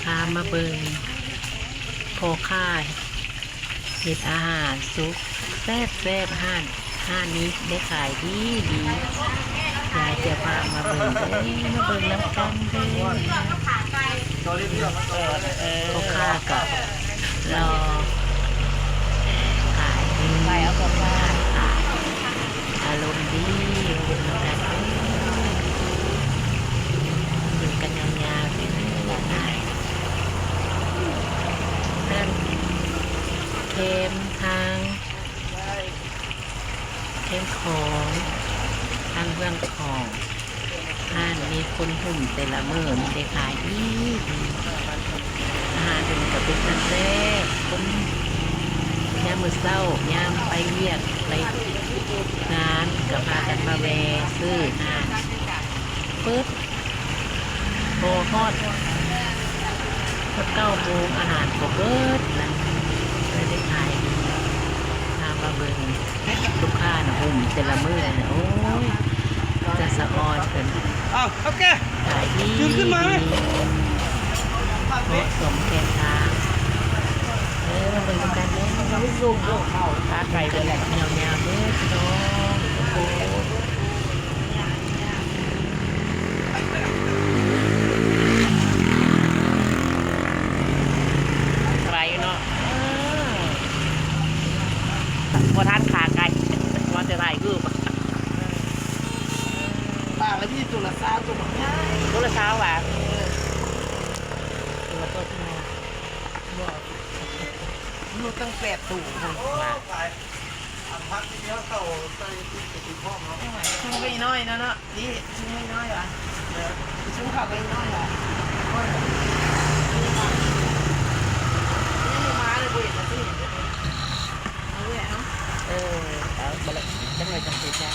ພາມາເບິ່ງພໍ່ຄ້າເຮັດອາຫານສຸກແຊບໆ ຮ້ານ ຮ້ານນີ້ໄດ້ຂາຍດີດີ. ຢາຍຈະພາມາເບິ່ງເດີ ມາເບິ່ງນຳກັນເດີ. ພໍ່ຄ້າກໍຫຼໍ່ ຂາຍດີ ອາລົມດີ ມາເບິ່ງນຳກັນເດີ. ເບິ່ງກັນຍາວໆເດີ ຮ້ານແຄມທາງ ແຄມຂອງ ທາງເບື້ອງຂອງ ຮ້ານມີຄົນຫຸ້ມແຕ່ລະມື້ນີ້ໄດ້ຂາຍດີດີ. ອາຫານເພິ່ນກໍເປັນຕາແຊບ. ຄົນຍາມມື້ເຊົ້າ ຍາມໄປວຽກໄປງານ ກໍພາກັນມາແວ່ຊື້ອາຫານ ເປີດ ພໍຮອດເກົ້າໂມງ ອາຫານກໍເບິດລະ ເລີຍໄດ້ຂາຍດີ. ພາມາເບິ່ງລູກຄ້ານະ ໂອ້ ແຕ່ລະມື້ນະ ໂອ້ຍ ຕາສະອອນເພິ່ນ ອ້າວ ຂາຍດີ ເໝາະສົມແກ່ທາງ. ເອີ ມາເບິ່ງນຳກັນເດີ ພາໄປເດີ ຍາວໆເດີພີ່ນ້ອງ. ໂອ້ ໄກເນາະ ເອີ ບໍ່ທັນຂາໄກ ວ່າຈະຖ່າຍຮູບ. ປາກລະມີໂຕລະຊາວ ໂຕບັກໃຫຍ່ ໂຕລະຊາວຫວາ? ເອີ ໂຕລະ ໂຕລະຊາວ ບໍ່ ມີຕັ້ງແປດໂຕພຸ້ນ. ອັນຜັກທີ່ເຮົາເຂົ້າໃສ່ຕິດໄປຕິດພ້ອມເນາະ ຊຸມໄປໜ້ອຍເນາະ ເນາະ ນີ້ຊຸມໄປໜ້ອຍຫວາ ຊຸມເຂົ້າໄປໜ້ອຍຫວາ ໂອ້ຍ ນີ້ມາເລີຍ ບໍ່ເຫັນລະຊິເຫັນເລີຍ ເອົາເລີຍເນາະ ເອີ ເອົາ ບໍ່ລະ ຈັກໜ້ອຍຈັ່ງຊິຈ້າ.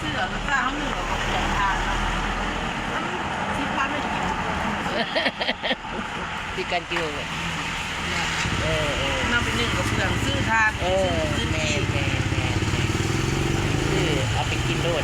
ຊື້ເອົານ້ຳປາເຮົາໜຶ້ງເອົາກໍຂຽນທານເນາະ ມັນຊິພາໄປກິນ ຄືກັນຢູ່ ເອີໆ ເນາະ ໄປໜຶ້ງກໍເປືອງ ຊື້ທານ ເອີ ຊື້ ແມ່ນໆໆ ຊື້ເອົາໄປກິນໂລດ.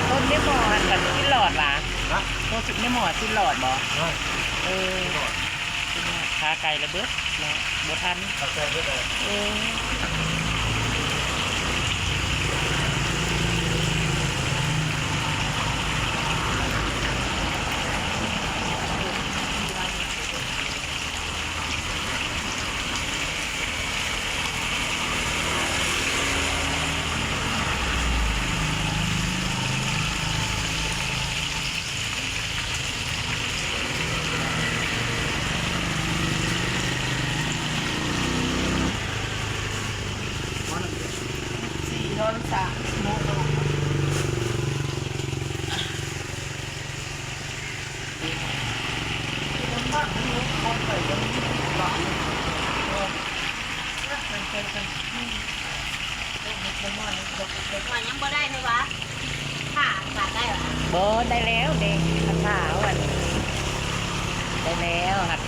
ຕົ້ນນີ້ໝໍ້ຫັ້ນກໍຊິຫຼອດຫວາ? ຮະ? ຕົ້ນນີ້ໝໍ້ຊິຫຼອດບໍ່? ເອີ ຂາໄກ່ລະເບິດເນາະ ບໍ່ທັນ ຂາໄກ່ເບິດແລ້ວ ເອີ. ວ່າຍັງບໍ່ໄດ້ເລີຍຫວາ? ຖ້າສາດໄດ້ຫວາ? ບໍ່ ໄດ້ແລ້ວເດ້ ຖ້າເອົາອັນ ໄດ້ແລ້ວຫັ້ນ.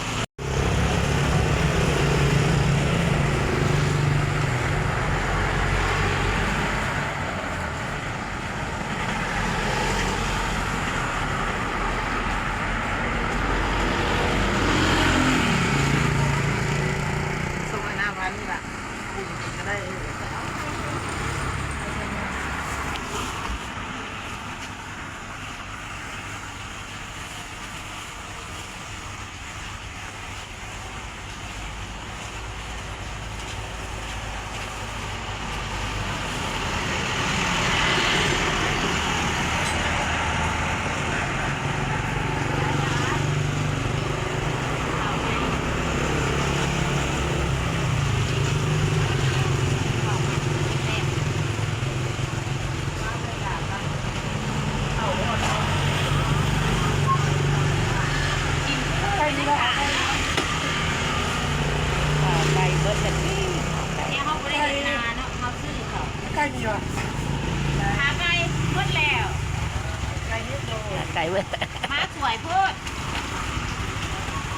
ມາສວຍໂພດ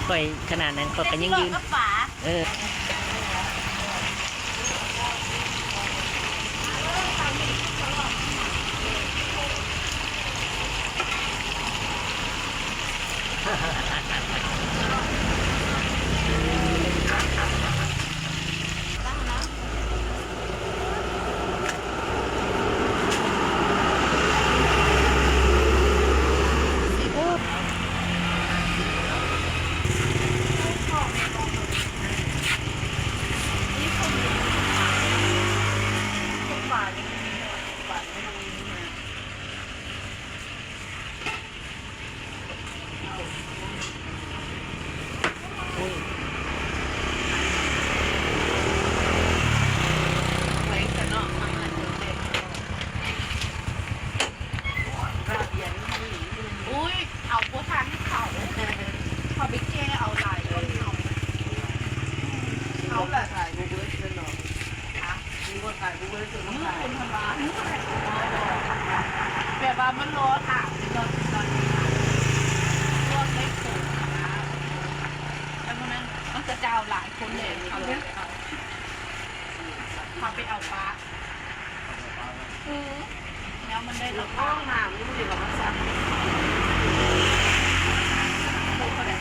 ຂ້ອຍຂະໜາດນັ້ນ ຂ້ອຍກໍຍັງຢືນ ແຕ່ຊິເວົ້າກັບປາ ເອີ. ອຸ້ຍ ເອົາບໍ່ທັນເຂົາ ເຂົາໄປແກ່ເອົາຫຼາຍກວ່າເຮົາ ເຮົາແບບ ຂາຍບໍ່ເບິດເລີຍເນາະ ຮະ? ມີຄົນຂາຍບໍ່ເບິດ ຄື ມື້ ມາຂາຍ ຄົນທຳມາ ແບບວ່າມັນລໍຖ້າເປັນຕອນ ຕອນນີ້ ຊ່ວງໄດ້ໂປນນະ ແລ້ວມື້ນັ້ນມັນກະຈະເອົາຫຼາຍຄົນແຫຼະ ເຂົາເດີ ເຂົາໄປເອົາປາ ອື ແລ້ວມັນໄດ້ລາຄາ ຫ້ອງນ້ຳຢູ່ນີ້ກໍມັນສັ່ງ ເທົ່າໃດ?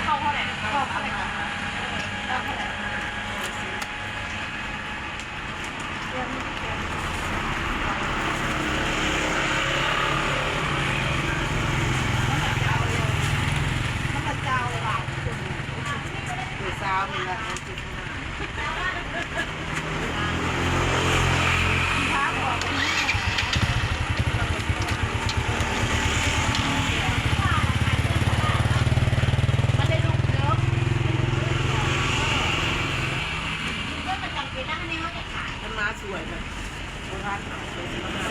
ເຂົ້າເທົ່າໃດ? ເຂົ້າເທົ່າໃດ? ເຂົ້າເທົ່າໃດ? ມັນມາສວຍແບບບໍ່ທັນເຮົາເລີຍ ຊິມາຫາ